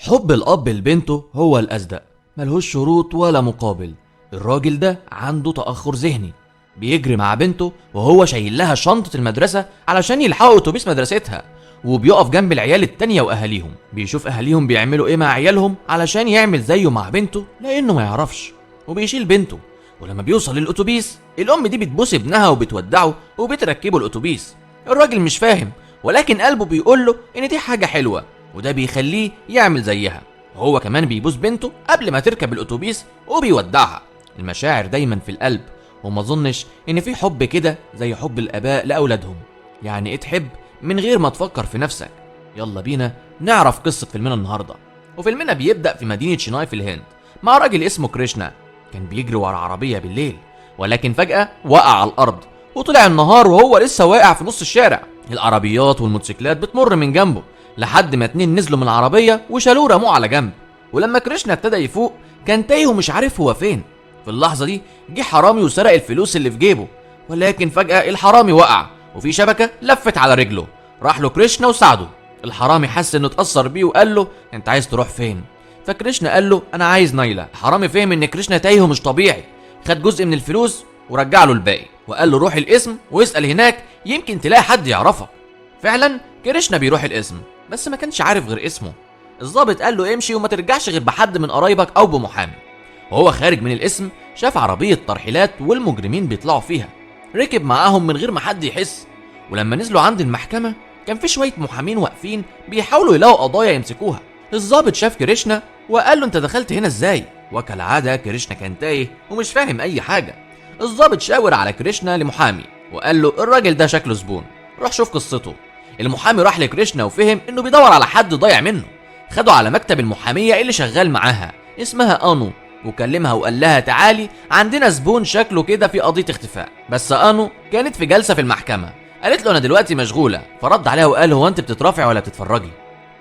حب الأب لبنته هو الأصدق، ملهوش شروط ولا مقابل. الراجل ده عنده تأخر ذهني، بيجري مع بنته وهو شايل لها شنطة المدرسة علشان يلحقوا أتوبيس مدرستها، وبيقف جنب العيال التانية وأهاليهم، بيشوف أهاليهم بيعملوا إيه مع عيالهم علشان يعمل زيه مع بنته لأنه ما يعرفش، وبيشيل بنته. ولما بيوصل للأتوبيس الأم دي بتبوس ابنها وبتودعه وبتركبه الأتوبيس. الراجل مش فاهم، ولكن قلبه بيقوله إن دي حاجة حلوة، وده بيخليه يعمل زيها. وهو كمان بيبوس بنته قبل ما تركب الأتوبيس وبيودعها. المشاعر دايما في القلب، وما اظنش ان في حب كده زي حب الاباء لاولادهم. يعني ايه تحب من غير ما تفكر في نفسك؟ يلا بينا نعرف قصة فيلمنا النهاردة. وفيلمنا بيبدأ في مدينة شيناي في الهند مع راجل اسمه كريشنا. كان بيجري ورا عربية بالليل، ولكن فجأة وقع على الأرض، وطلع النهار وهو لسه واقع في نص الشارع. العربيات والموتوسيكلات بتمر من جنبه لحد ما اتنين نزلوا من العربية وشالوه رموه على جنب. ولما كريشنا ابتدى يفوق كان تايه ومش عارف هو فين. في اللحظة دي جه حرامي وسرق الفلوس اللي في جيبه، ولكن فجأة الحرامي وقع وفي شبكة لفت على رجله. راح له كريشنا وساعده. الحرامي حس انه اتأثر بيه وقال له انت عايز تروح فين؟ فكريشنا قال له انا عايز نايلة. الحرامي فهم ان كريشنا تايه ومش طبيعي، خد جزء من الفلوس ورجع له الباقي وقال له روح القسم واسأل هناك يمكن تلاقي حد يعرفك. فعلا كريشنا بيروح القسم، بس ما كانش عارف غير اسمه. الضابط قال له امشي وما ترجعش غير بحد من قرايبك او بمحامي. وهو خارج من القسم شاف عربية ترحيلات والمجرمين بيطلعوا فيها، ركب معاهم من غير ما حد يحس. ولما نزلوا عند المحكمة كان في شوية محامين واقفين بيحاولوا يلاقوا قضايا يمسكوها. الضابط شاف كريشنا وقال له انت دخلت هنا ازاي؟ وكالعادة كريشنا كان تايه ومش فاهم اي حاجة. الضابط شاور على كريشنا لمحامي وقال له الراجل ده شكله زبون، روح شوف قصته. المحامي راح لكريشنا وفهم انه بيدور على حد ضايع منه. خده على مكتب المحامية اللي شغال معاها اسمها انو، وكلمها وقال لها تعالي عندنا زبون شكله كده في قضية اختفاء. بس انو كانت في جلسة في المحكمة، قالت له انا دلوقتي مشغولة. فرد عليها وقال هو انت بتترافعي ولا بتتفرجي؟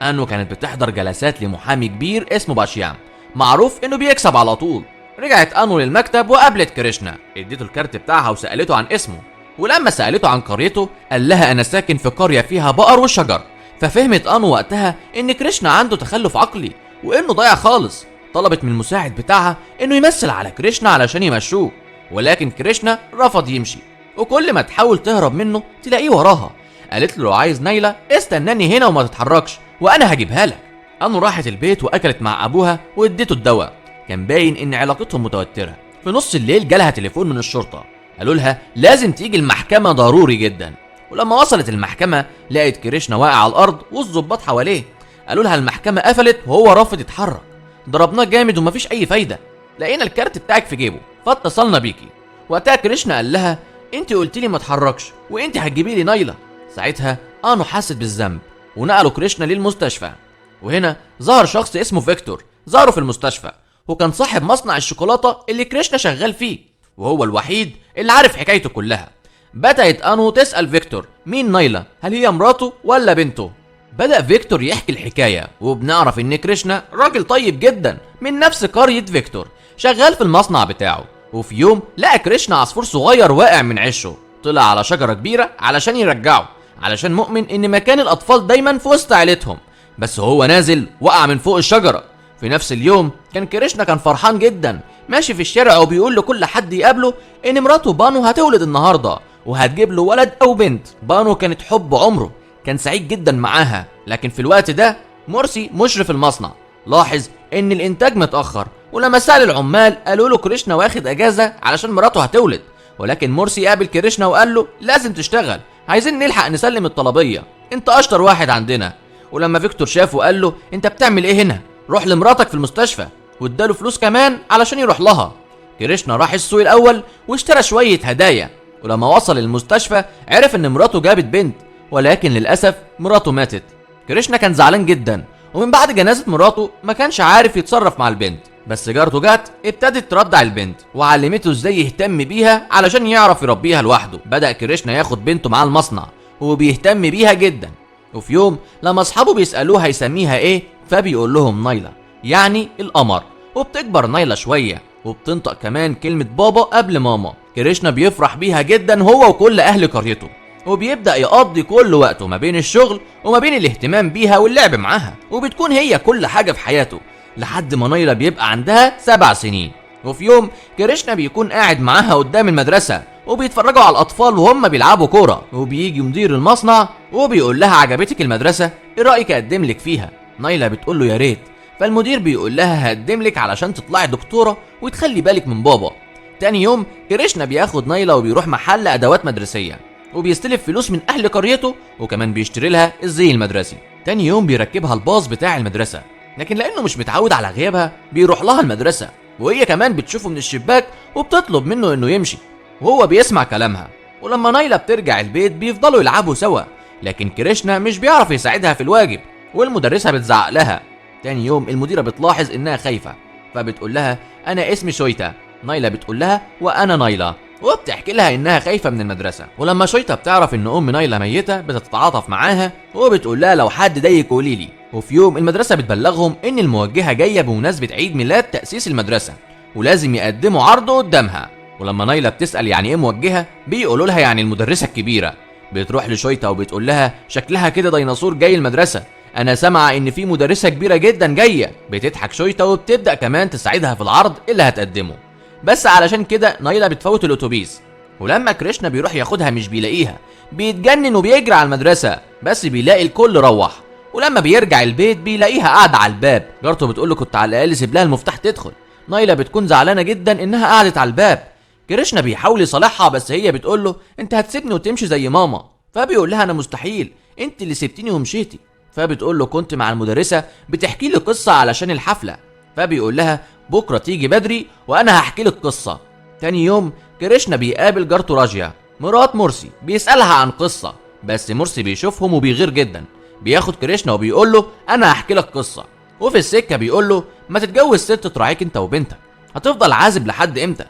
انو كانت بتحضر جلسات لمحامي كبير اسمه باشيام، معروف انه بيكسب على طول. رجعت انو للمكتب وقابلت كريشنا، اديته الكارت بتاعها وسألته عن اسمه. ولما سألته عن قريته قال لها انا ساكن في قرية فيها بقر وشجر. ففهمت انو وقتها ان كريشنا عنده تخلف عقلي وانه ضايع خالص. طلبت من المساعد بتاعها انه يمثل على كريشنا علشان يمشوه، ولكن كريشنا رفض يمشي، وكل ما تحاول تهرب منه تلاقيه وراها. قالت له لو عايز نايلة استناني هنا وما تتحركش وانا هجيبها لك. انو راحت البيت واكلت مع ابوها واديته الدواء. كان باين ان علاقتهم متوترة. في نص الليل جالها تليفون من الشرطة، قالوا لها لازم تيجي المحكمة ضروري جدا. ولما وصلت المحكمة لقت كريشنا واقع على الارض والظباط حواليه. قالوا لها المحكمة قفلت وهو رافض يتحرك، ضربناه جامد ومفيش اي فايدة، لقينا الكارت بتاعك في جيبه فاتصلنا بيكي. وقتها كريشنا قال لها انت قلت لي ما اتحركش وانت هتجيبي لي نايلة. ساعتها انو حست بالذنب ونقلوا كريشنا للمستشفى. وهنا ظهر شخص اسمه فيكتور، ظهره في المستشفى وكان صاحب مصنع الشوكولاتة اللي كريشنا شغال فيه، وهو الوحيد اللي عارف حكايته كلها. بدأت انو تسأل فيكتور مين نايلة، هل هي مراته ولا بنته؟ بدأ فيكتور يحكي الحكاية، وبنعرف ان كريشنا راجل طيب جدا من نفس قرية فيكتور، شغال في المصنع بتاعه. وفي يوم لقى كريشنا عصفور صغير واقع من عشه، طلع على شجرة كبيرة علشان يرجعه، علشان مؤمن ان مكان الاطفال دايما في وسط عيلتهم. بس هو نازل وقع من فوق الشجرة. في نفس اليوم كان كريشنا كان فرحان جدا، ماشي في الشارع وبيقول لكل حد يقابله ان مراته بانو هتولد النهارده وهتجيب له ولد او بنت. بانو كانت حب عمره، كان سعيد جدا معاها. لكن في الوقت ده مرسي مشرف المصنع لاحظ ان الانتاج متاخر، ولما سأل العمال قالوا له كريشنا واخد اجازه علشان مراته هتولد. ولكن مرسي قابل كريشنا وقال له لازم تشتغل، عايزين نلحق نسلم الطلبيه، انت اشطر واحد عندنا. ولما فيكتور شافه قال له انت بتعمل ايه هنا؟ روح لمراتك في المستشفى، واداله فلوس كمان علشان يروح لها. كريشنا راح السوق الاول واشترى شويه هدايا، ولما وصل المستشفى عرف ان مراته جابت بنت، ولكن للاسف مراته ماتت. كريشنا كان زعلان جدا، ومن بعد جنازه مراته ما كانش عارف يتصرف مع البنت. بس جارته جت ابتدت ترضع البنت وعلمته ازاي يهتم بيها علشان يعرف يربيها لوحده. بدأ كريشنا ياخد بنته معاه المصنع وبيهتم بيها جدا. وفي يوم لما اصحابه بيسألوه هيسميها ايه، فبيقول لهم نايلة، يعني القمر. وبتكبر نايلة شوية وبتنطق كمان كلمة بابا قبل ماما. كريشنا بيفرح بيها جدا هو وكل اهل قريته. وبيبدأ يقضي كل وقته ما بين الشغل وما بين الاهتمام بيها واللعب معاها، وبتكون هي كل حاجة في حياته لحد ما نايلة بيبقى عندها 7 سنين. وفي يوم كريشنا بيكون قاعد معاها قدام المدرسة وبيتفرجوا على الأطفال وهم بيلعبوا كورة، وبيجي مدير المصنع وبيقول لها عجبتك المدرسة؟ ايه رأيك أقدم لك فيها؟ نايلة بتقول له يا ريت. فالمدير بيقول لها هقدم لك علشان تطلعي دكتورة وتخلي بالك من بابا. تاني يوم كريشنا بياخد نايلة وبيروح محل أدوات مدرسية وبيستلف فلوس من أهل قريته، وكمان بيشتري لها الزي المدرسي. تاني يوم بيركبها الباص بتاع المدرسة، لكن لأنه مش متعود على غيابها بيروح لها المدرسة، وهي كمان بتشوفه من الشباك وبتطلب منه إنه يمشي، وهو بيسمع كلامها. ولما نايلة بترجع البيت بيفضلوا يلعبوا سوا، لكن كريشنا مش بيعرف يساعدها في الواجب والمدرسة بتزعق لها. تاني يوم المديرة بتلاحظ إنها خايفة، فبتقول لها أنا اسمي شويتا. نايلة بتقول لها وأنا نايلة، وبتحكي لها إنها خايفة من المدرسة. ولما شويتا بتعرف إن أم نايلة ميتة بتتعاطف معاها وبتقول لها لو حد ضايقك قولي لي. وفي يوم المدرسة بتبلغهم إن الموجهة جاية بمناسبة عيد ميلاد تأسيس المدرسة ولازم يقدموا عرض قدامها. ولما نايلة بتسأل يعني إيه موجهة بيقولوا لها يعني المدرسة الكبيرة. بتروح لشويتا وبتقول لها شكلها كده ديناصور جاي المدرسة، أنا سامعة إن في مدرسة كبيرة جدا جاية. بتضحك شويتا وبتبدأ كمان تساعدها في العرض اللي هتقدمه، بس علشان كده نايلة بتفوت الأتوبيس. ولما كريشنا بيروح ياخدها مش بيلاقيها، بيتجنن وبيجري على المدرسة، بس بيلاقي الكل روح. ولما بيرجع البيت بيلاقيها قاعدة على الباب، جارته بتقول له كنت على الأقل سيب لها المفتاح تدخل. نايلة بتكون زعلانة جدا إنها قعدت على الباب. كريشنا بيحاول يصالحها بس هي بتقول له انت هتسيبني وتمشي زي ماما، فبيقول لها انا مستحيل، انت اللي سبتيني ومشيتي. فبتقول له كنت مع المدرسة بتحكي لي قصة علشان الحفلة، فبيقول لها بكرة تيجي بدري وانا هحكي لك قصة. تاني يوم كريشنا بيقابل جارته راجيا مرات مرسي، بيسألها عن قصة، بس مرسي بيشوفهم وبيغير جدا. بياخد كريشنا وبيقول له انا هحكي لك قصة، وفي السكة بيقول له ما تتجوز ست تراعيك انت وبنتك، هتفضل عازب لحد امتى؟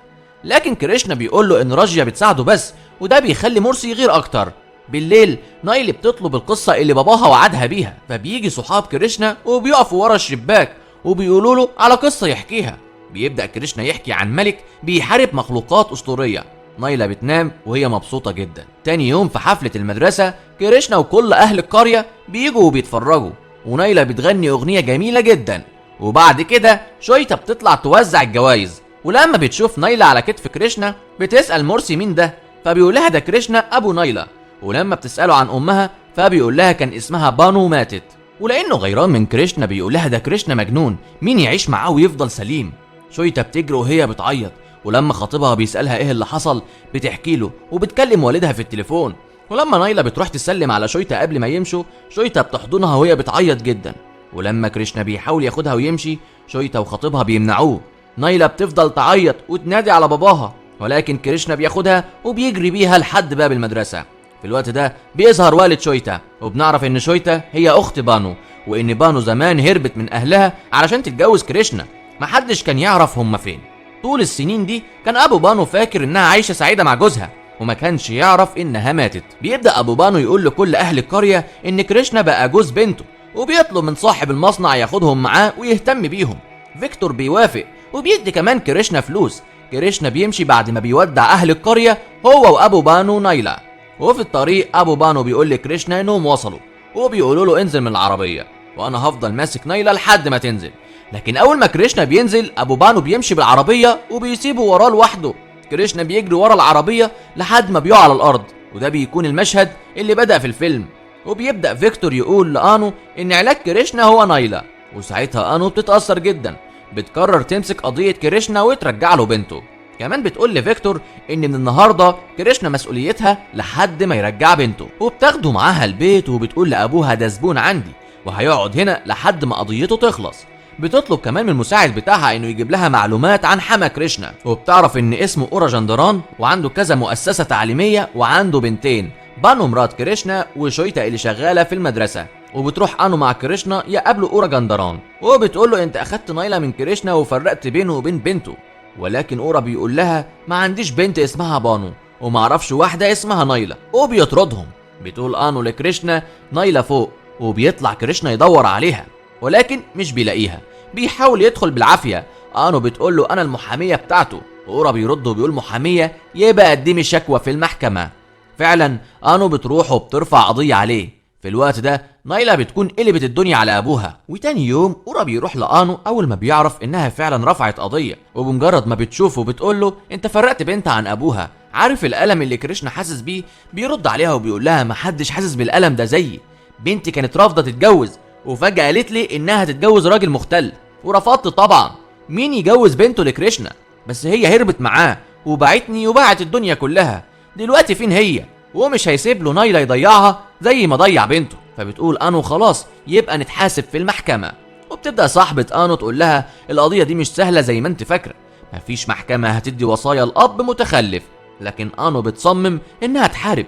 لكن كريشنا بيقول له ان راجيا بتساعده بس، وده بيخلي مرسي يغير اكتر. بالليل نايلي بتطلب القصة اللي باباها وعدها بيها، فبيجي صحاب كريشنا وبيقفوا ورا الشباك وبيقولوا له على قصة يحكيها. بيبدأ كريشنا يحكي عن ملك بيحارب مخلوقات أسطورية. نايلة بتنام وهي مبسوطة جدا. تاني يوم في حفلة المدرسة كريشنا وكل أهل القرية بيجوا وبيتفرجوا، ونايلة بتغني أغنية جميلة جدا. وبعد كده شويتا بتطلع توزع الجوائز، ولما بتشوف نايلة على كتف كريشنا بتسأل مرسي مين ده، فبيقول لها ده كريشنا أبو نايلة. ولما بتسأله عن أمها فبيقول لها كان اسمها بانو ماتت. ولأنه غيران من كريشنا بيقول لها ده كريشنا مجنون، مين يعيش معاه ويفضل سليم؟ شويتا بتجري وهي بتعيط، ولما خطيبها بيسألها ايه اللي حصل بتحكي له وبتكلم والدها في التليفون. ولما نايلة بتروح تسلم على شويتا قبل ما يمشوا، شويتا بتحضنها وهي بتعيط جدا. ولما كريشنا بيحاول ياخدها ويمشي، شويتا وخطيبها بيمنعوه. نايلة بتفضل تعيط وتنادي على باباها، ولكن كريشنا بياخدها وبيجري بيها لحد باب المدرسة. في الوقت ده بيظهر والد شويتا، وبنعرف ان شويتا هي اخت بانو، وان بانو زمان هربت من اهلها علشان تتجوز كريشنا، محدش كان يعرف هما فين. طول السنين دي كان ابو بانو فاكر انها عايشة سعيدة مع جوزها، وما كانش يعرف انها ماتت. بيبدأ ابو بانو يقول لكل اهل القرية ان كريشنا بقى جوز بنته، وبيطلب من صاحب المصنع ياخدهم معاه ويهتم بيهم. فيكتور بيوافق وبيدي كمان كريشنا فلوس. كريشنا بيمشي بعد ما بيودع اهل القرية هو وابو بانو نايلة. وفي الطريق ابو بانو بيقول لكريشنا انهم وصلوا، وبيقولوا له انزل من العربية وانا هفضل ماسك نايلة لحد ما تنزل. لكن اول ما كريشنا بينزل ابو بانو بيمشي بالعربية وبيسيبه وراه لوحده. كريشنا بيجري ورا العربية لحد ما بيقع على الارض، وده بيكون المشهد اللي بدأ في الفيلم. وبيبدأ فيكتور يقول لآنو ان علاج كريشنا هو نايلة، وساعتها آنو بتتأثر جدا، بتقرر تمسك قضية كريشنا وترجع له بنته. كمان بتقول لفيكتور ان من النهارده كريشنا مسؤوليتها لحد ما يرجع بنته، وبتاخده معاها البيت وبتقول لابوها ده زبون عندي وهيقعد هنا لحد ما قضيته تخلص. بتطلب كمان من المساعد بتاعها انه يجيب لها معلومات عن حما كريشنا، وبتعرف ان اسمه اورا جندران وعنده كذا مؤسسة تعليمية وعنده بنتين، بانو مرات كريشنا وشويتا اللي شغالة في المدرسة. وبتروح انو مع كريشنا يقابلوا اورا جندران، وبتقول له انت اخدت نايلة من كريشنا وفرقت بينه وبين بنته. ولكن اورا بيقول لها ما عنديش بنت اسمها بانو وما اعرفش واحدة اسمها نايلة، وبيطردهم. بتقول انو لكريشنا نايلة فوق، وبيطلع كريشنا يدور عليها ولكن مش بيلاقيها، بيحاول يدخل بالعافية. انو بتقول له انا المحامية بتاعته، واورا بيرد وبيقول محامية يبقى قدمي شكوى في المحكمة. فعلا انو بتروح وبترفع قضية عليه. في الوقت ده نايلة بتكون قلبت الدنيا على ابوها. وتاني يوم اورا بيروح لانو اول ما بيعرف انها فعلا رفعت قضية، وبمجرد ما بتشوفه بتقول له انت فرقت بنت عن ابوها، عارف الالم اللي كريشنا حاسس بيه؟ بيرد عليها وبيقول لها محدش حاسس بالالم ده زيي، بنتي كانت رافضه تتجوز وفجاة قالت لي انها تتجوز راجل مختل، ورفضت طبعا، مين يجوز بنته لكريشنا؟ بس هي هربت معاه وباعتني وباعت الدنيا كلها، دلوقتي فين هي؟ ومش هيسيب له نايلة يضيعها زي ما ضيع بنته. فبتقول انو خلاص يبقى نتحاسب في المحكمة. وبتبدأ صاحبة انو تقول لها القضية دي مش سهلة زي ما انت فاكرة، مفيش محكمة هتدي وصايا الاب متخلف، لكن انو بتصمم انها تحارب.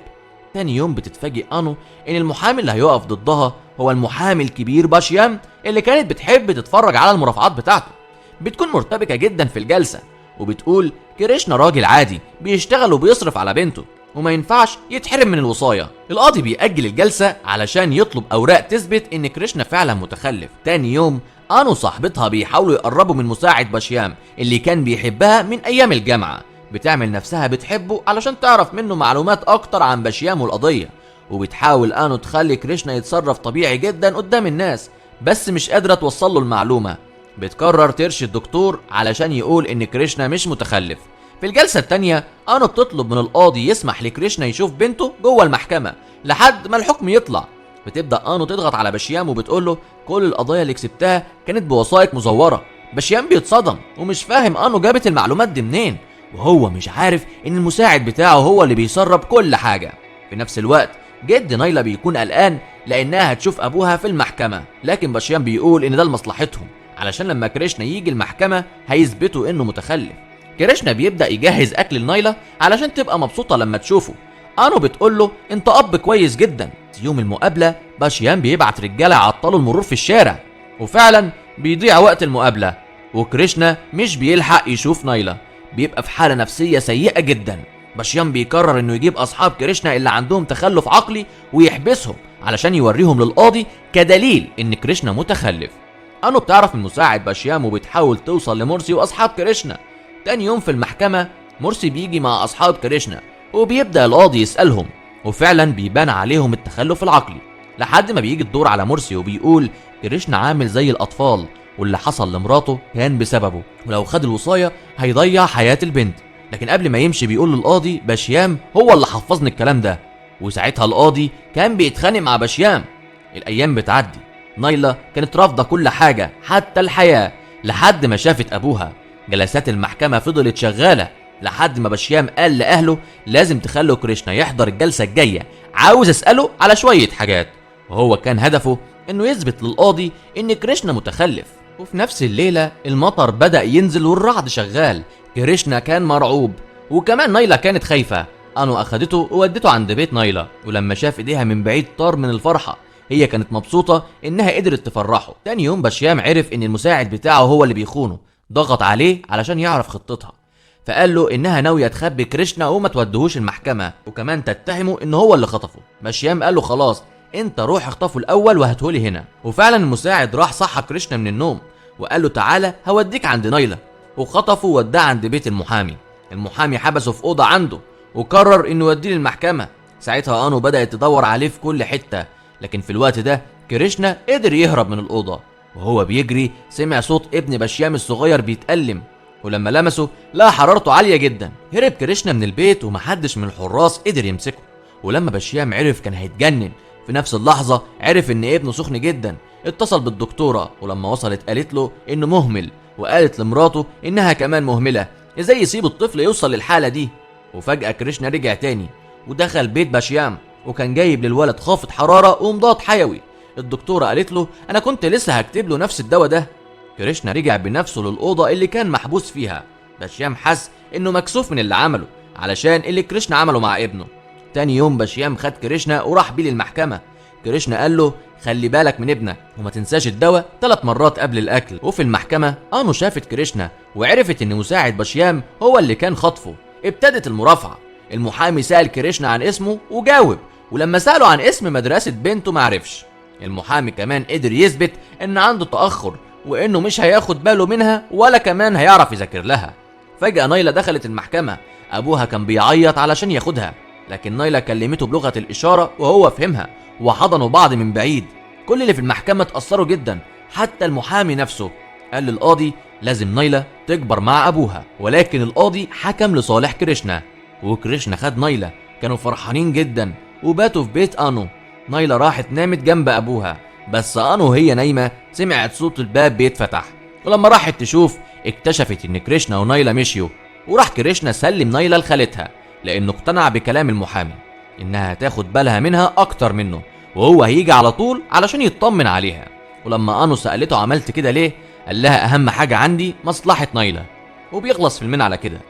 تاني يوم بتتفاجئ انو ان المحامي اللي هيقف ضدها هو المحامي الكبير باشيام اللي كانت بتحب تتفرج على المرافعات بتاعته. بتكون مرتبكة جدا في الجلسة وبتقول كريشنا راجل عادي بيشتغل وبيصرف على بنته وما ينفعش يتحرم من الوصاية. القاضي بيأجل الجلسة علشان يطلب أوراق تثبت إن كريشنا فعلا متخلف. تاني يوم انو صاحبتها بيحاولوا يقربوا من مساعد باشيام اللي كان بيحبها من أيام الجامعة، بتعمل نفسها بتحبه علشان تعرف منه معلومات أكتر عن باشيام والقضية. وبتحاول انو تخلي كريشنا يتصرف طبيعي جدا قدام الناس، بس مش قادرة توصل له المعلومة. بتقرر ترشي الدكتور علشان يقول إن كريشنا مش متخلف. في الجلسة التانية انو بتطلب من القاضي يسمح لكريشنا يشوف بنته جوه المحكمة لحد ما الحكم يطلع. بتبدأ انو تضغط على باشيام وبتقوله كل القضايا اللي كسبتها كانت بوثائق مزورة. باشيام بيتصدم ومش فاهم انو جابت المعلومات دي منين، وهو مش عارف ان المساعد بتاعه هو اللي بيسرب كل حاجة. في نفس الوقت جد نايلة بيكون قلقان لانها هتشوف ابوها في المحكمة، لكن باشيام بيقول ان ده لمصلحتهم علشان لما كريشنا يجي المحكمة هيثبتوا انه متخلف. كريشنا بيبدأ يجهز أكل لنايلة علشان تبقى مبسوطة لما تشوفه. انو بتقول له انت أب كويس جدا. يوم المقابلة باشيام بيبعت رجالة يعطلوا المرور في الشارع، وفعلا بيضيع وقت المقابلة وكريشنا مش بيلحق يشوف نايلة، بيبقى في حالة نفسية سيئة جدا. باشيام بيقرر انه يجيب أصحاب كريشنا اللي عندهم تخلف عقلي ويحبسهم علشان يوريهم للقاضي كدليل ان كريشنا متخلف. انو بتعرف من مساعد باشيام وبتحاول توصل لمرسي وأصحاب كريشنا. تاني يوم في المحكمة مرسي بيجي مع أصحاب كريشنا وبيبدأ القاضي يسألهم، وفعلا بيبان عليهم التخلف العقلي، لحد ما بيجي الدور على مرسي وبيقول كريشنا عامل زي الأطفال واللي حصل لمراته كان بسببه، ولو خد الوصاية هيضيع حياة البنت. لكن قبل ما يمشي بيقول للقاضي باشيام هو اللي حفظني الكلام ده، وساعتها القاضي كان بيتخانق مع باشيام. الأيام بتعدي، نايلة كانت رافضة كل حاجة حتى الحياة لحد ما شافت أبوها. جلسات المحكمة فضلت شغالة لحد ما باشيام قال لأهله لازم تخلوا كريشنا يحضر الجلسة الجاية، عاوز أسأله على شوية حاجات. وهو كان هدفه إنه يثبت للقاضي إن كريشنا متخلف. وفي نفس الليلة المطر بدأ ينزل والرعد شغال، كريشنا كان مرعوب وكمان نايلة كانت خايفة. انو أخدته وودته عند بيت نايلة، ولما شاف إيديها من بعيد طار من الفرحة، هي كانت مبسوطة إنها قدرت تفرحه. تاني يوم باشيام عرف إن المساعد بتاعه هو اللي بيخونه، ضغط عليه علشان يعرف خطتها، فقال له انها ناوية تخبي كريشنا وما توديهوش المحكمة وكمان تتهمه ان هو اللي خطفه. باشيام قال له خلاص انت روح اخطفه الاول وهاتهولي هنا. وفعلا المساعد راح صحى كريشنا من النوم وقال له تعالى هوديك عند نايلة، وخطفه ووداه عند بيت المحامي. المحامي حبسه في اوضة عنده وقرر انه يوديه للمحكمة. ساعتها انو بدات تدور عليه في كل حتة، لكن في الوقت ده كريشنا قدر يهرب من الاوضة. وهو بيجري سمع صوت ابن باشيام الصغير بيتألم، ولما لمسه لقى حرارته عالية جدا. هرب كريشنا من البيت ومحدش من الحراس قدر يمسكه. ولما باشيام عرف كان هيتجنن. في نفس اللحظة عرف ان ابنه سخن جدا، اتصل بالدكتورة، ولما وصلت قالت له انه مهمل، وقالت لمراته انها كمان مهملة، ازاي يسيب الطفل يوصل للحالة دي. وفجأة كريشنا رجع تاني ودخل بيت باشيام، وكان جايب للولد خافض حرارة ومضاد حيوي. الدكتورة قالت له أنا كنت لسه هكتب له نفس الدواء ده. كريشنا رجع بنفسه للأوضة اللي كان محبوس فيها. باشيام حس إنه مكسوف من اللي عمله علشان اللي كريشنا عمله مع ابنه. تاني يوم باشيام خد كريشنا وراح بيه للمحكمة. كريشنا قال له خلي بالك من ابنك وما تنساش الدواء 3 مرات قبل الأكل. وفي المحكمة انو شافت كريشنا وعرفت إن مساعد باشيام هو اللي كان خطفه. ابتدت المرافعة. المحامي سأل كريشنا عن اسمه وجاوب، ولما سأله عن اسم مدرسة بنته معرفش. المحامي كمان قدر يثبت ان عنده تأخر وانه مش هياخد باله منها ولا كمان هيعرف يذاكر لها. فجأة نايلة دخلت المحكمة، ابوها كان بيعيط علشان ياخدها، لكن نايلة كلمته بلغة الإشارة وهو فهمها، وحضنوا بعض من بعيد. كل اللي في المحكمة اتأثروا جدا، حتى المحامي نفسه قال للقاضي لازم نايلة تكبر مع أبوها، ولكن القاضي حكم لصالح كريشنا، وكريشنا خد نايلة. كانوا فرحانين جدا وباتوا في بيت أنو. نايلة راحت نامت جنب أبوها، بس أنو هي نايمة سمعت صوت الباب بيتفتح، ولما راحت تشوف اكتشفت إن كريشنا ونايلة مشيوا. وراح كريشنا سلم نايلة لخالتها لأنه اقتنع بكلام المحامي إنها تاخد بالها منها أكتر منه، وهو هيجي على طول علشان يطمن عليها. ولما أنو سألته عملت كده ليه، قال لها أهم حاجة عندي مصلحة نايلة. وبيخلص فيلمنا على كده.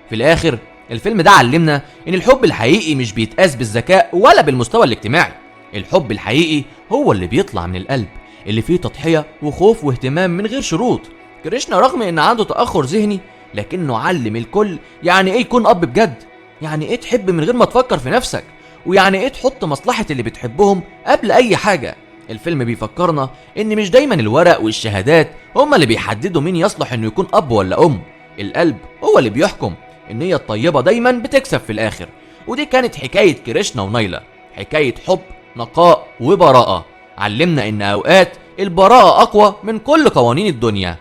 في الآخر الفيلم ده علمنا إن الحب الحقيقي مش بيتقاس بالذكاء ولا بالمستوى الاجتماعي. الحب الحقيقي هو اللي بيطلع من القلب، اللي فيه تضحية وخوف واهتمام من غير شروط. كريشنا رغم إن عنده تأخر ذهني، لكنه علم الكل يعني إيه يكون أب بجد، يعني إيه تحب من غير ما تفكر في نفسك، ويعني إيه تحط مصلحة اللي بتحبهم قبل أي حاجة. الفيلم بيفكرنا إن مش دايما الورق والشهادات هما اللي بيحددوا مين يصلح إنه يكون أب ولا أم، القلب هو اللي بيحكم. النية الطيبة دايما بتكسب في الآخر. ودي كانت حكاية كريشنا ونايلة، حكاية حب، نقاء وبراءة. علمنا إن أوقات البراءة أقوى من كل قوانين الدنيا.